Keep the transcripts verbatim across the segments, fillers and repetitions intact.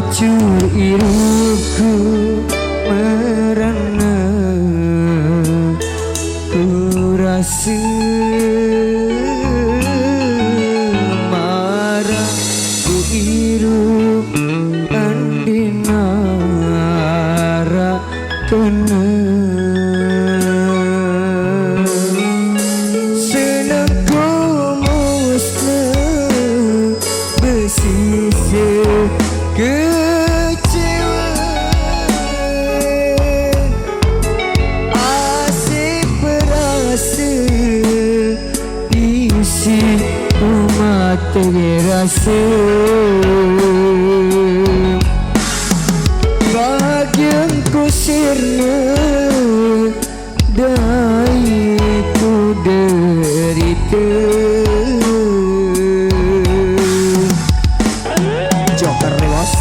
Cu iruku merana ku rasa marah ku iru andinara kena senengku musna besisa kecewa. Asih perasa isi umat rasa. Bagian ku sirna dai ku derita. Joker nih, Bos.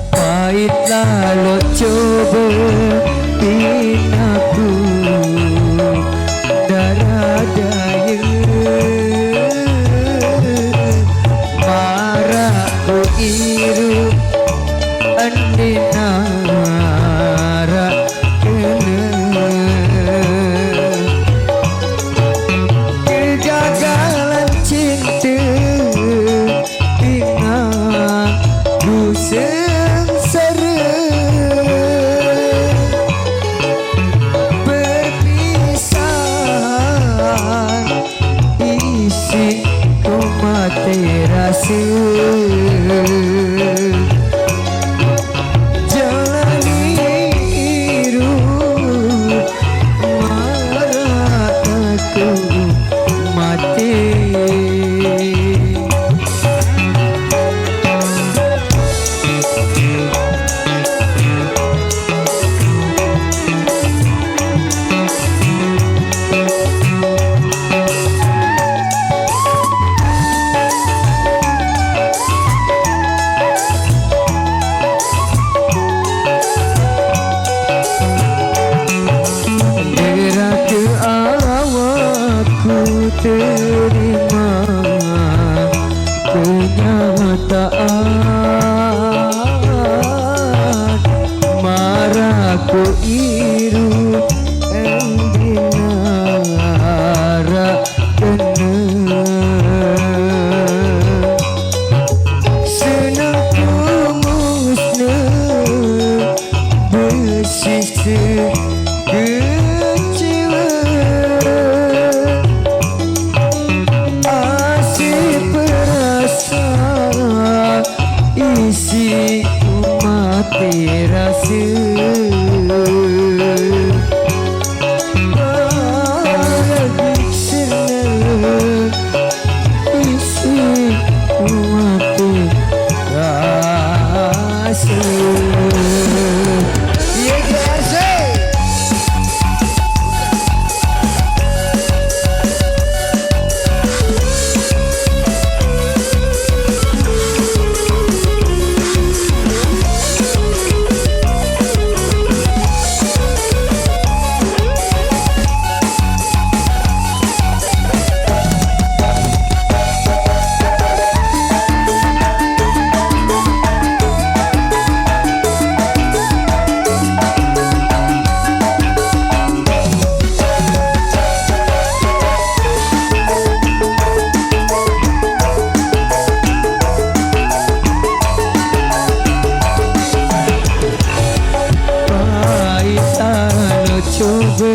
Pait lalu cuba pinaku darah daya. Marah ku iru andina kena kegagalan cinta dengan ku sengsara. Perpisahan isi ku mati rasa. Jalani irup marah aku mati. Deraka awakku terima kenyataan. Marah ku iru endinara kena. Senang ku musna besisa kecewa. Asih perasa isi ku mati rasa. Balik sirna isi ku mati rasa. Y G R C. Paitan cuba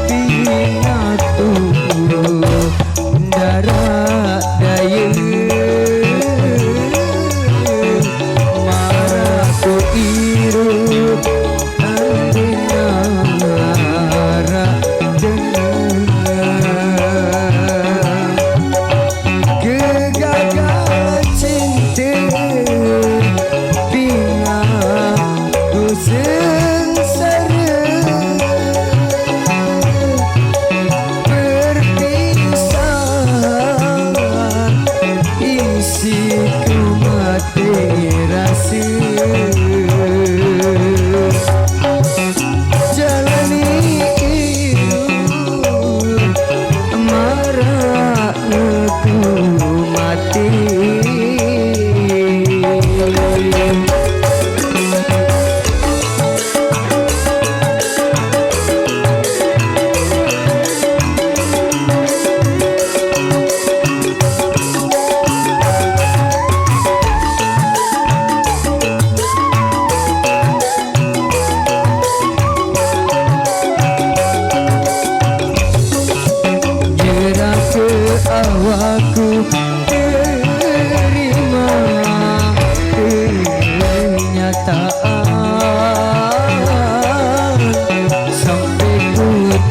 pinatu darat daya. Marah ku irup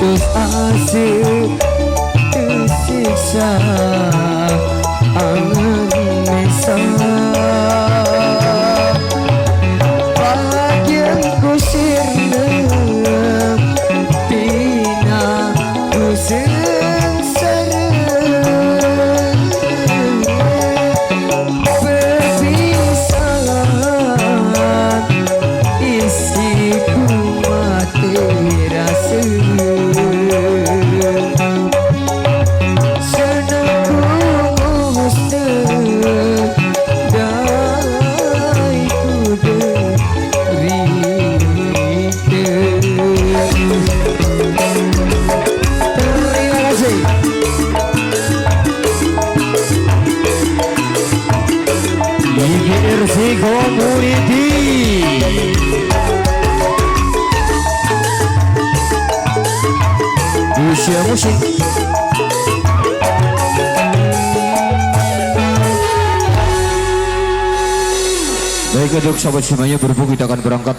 Terus asik tersiksa angan mesah. Bagian ku sirna pina ku sengsara. Perpisahan isi ku mati rasa. Senang ku musta dai ku derita. Terima kasih. I G R C Community. Usia musik. Baik, untuk sahabat semuanya, berhubung kita akan berangkat.